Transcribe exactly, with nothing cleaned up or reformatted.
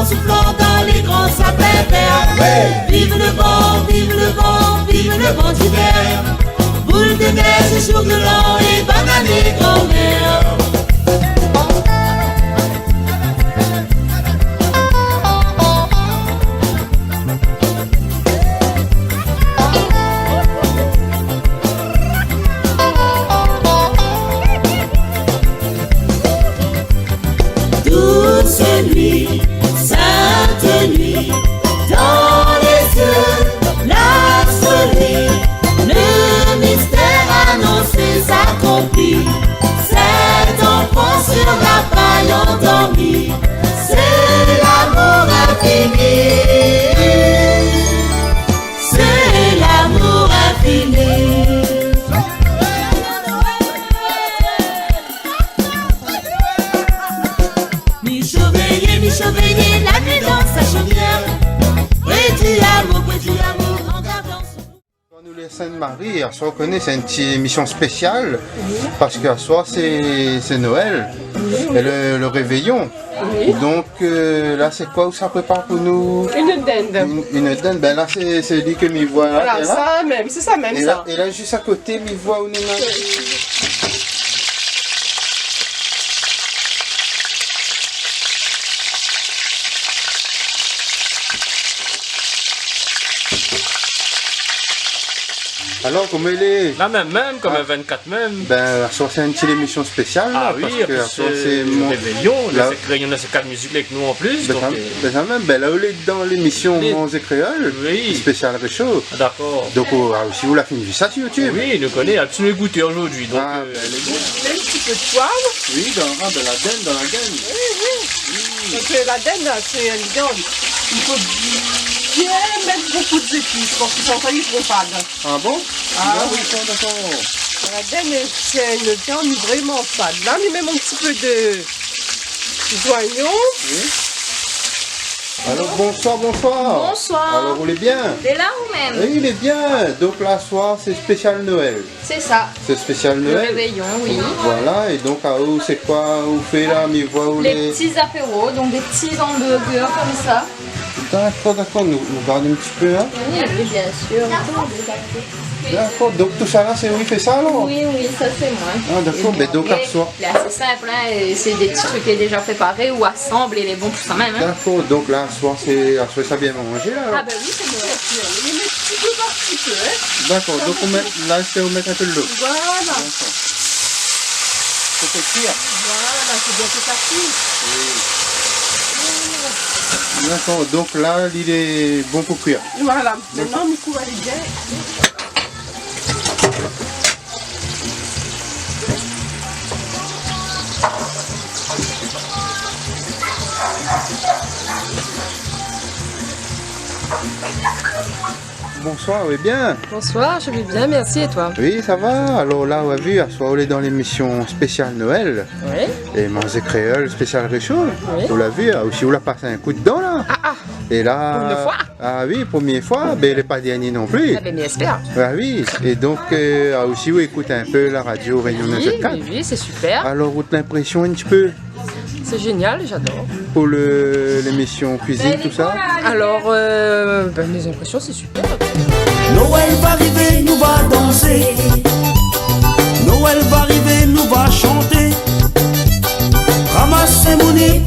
Souflan dan lé gran sapin vèr. Wi. Viv le van, viv le van, viv le van d'ivèr. Boul de nèz, jour de l'an é bone ané, granmèr. Douce nuit, sainte nuit, dans les cieux, la folie, le mystère annoncé s'accomplit. Cet enfant sur la paille endormi, c'est l'amour infini. C'est l'amour infini. Mi sovényé, mi sovényé, la nuit dans sa chaumière. Près du hameau, près du hameau, en gardant son... Nou lé Sainte-Marie, aswar, ou koné, sé in ti émisyon spésyal, parske aswar sé, sé Noël, é le, le révéyon. Wi. Donk, euh, la, sé koi ou sa prépar pou nou ? Une dinde. Une, une dinde. Bin la, sé, sé li ke mi voi la, voilà, la. Sa mèm, sé sa mèm, é sa. La, é la, zis a koté, mi voi ou néna. Alor, koman i lé ? La mèm, mèm, konm in vinn-kat mèm. Bin, aswar sé in ti émisyon spésyal, la, parske aswar sé mon révéyon, la, sé kréyon, la, sé kat mizik avèk nou an plis, donk, euh, bin, sa mèm, bin, la, ou lé dan lémisyon Manzé Kréol, wi, spésyal résho. Dakor. Donk, euh, ah, si ou la fine vi sa si YouTube. Wi, nou koné, ah, si nou gouté zordi, donk, euh, bin, lé bon. In ti pé de poiv. Wi, dan, ah, dan la dinde, dan la dinde. Wi, wi. Parske la dinde, la, sé in viann. I fo bien mèt bonpé zépis, parske sinon sa i fon pa. Ah bon ? Ah wi. Dakor, dakor. La dinde, sé in viann vréman fad. La, mi mèt in ti pé de zoinyon. Wi. Alor, bonswar, bonswar. Bonswar. Alor, ou lé bien ? Lé la ou mèm ? Wi, lé bien. Donk, la, aswar, sé spésyal Noël. Sé sa. Sé spésyal Noël. Le révéyon, wi. Voilà, é donk, ah, ou, sé koi ou fé la, mi voi ou lé... Les petits apéros, donc des petits hamburgers comme ça. Dakor, dakor, nou, nou gard in ti pé, in. Wi, wi, bien sûr. Dakor, donk tout sa la, sé ou i fé sa, alor ? Wi, wi, sa sé moin. Ah, dakor, mé donk, aswar... La, sé sinp, in, é sé dé ti truk lé déza préparé ou asanblé, lé bon pou sa mèm, in. Dakor, donk la, aswar, sé, aswar, sa bien manzé, la, alor ? Ah, bin wi, sé bon. Li mèt ti pé par ti pé, in. Dakor, donk ou mèt, la, sé ou mèt in pé dolo. Voilà. Dakor. Fo ke li kui. Voilà, sé bien ke sa kui. Wi. Dakor, donk la, li lé bon pou kui. Voilà. Dakor. Mintnan, mi kouv ali bien. Bonswar, ou lé bien ? Bonsoir, je vais bien, merci, et toi ? Wi, sa va. Alor la, ou la vi, aswar, ou lé dan lémisyon spésyal Noël. Wi. É Manzé Kréol, spésyal résho. Wi. Ou la vi, ah, osi, ou la pas in kou dedan, la. Ah, ah. É la... Pou in foi. Ah wi, promié foi, bin, lé pa dèrnié non pli. Ah bin, mi éspèr. Ah wi, é donk, euh, ah, osi, ou ékout in pé la radio Réunion neuf sept quatre. Wi, wi, wi, sé super. Alor, out linprésyon in ti pé ? C'est génial, j'adore. Pou le, lémisyon kuizine, tout sa ? Alors, euh, ben, mes impressions, c'est super. Noël va arivé, nou va dansé. Noël va arivé, nou va shanté. Ramas moné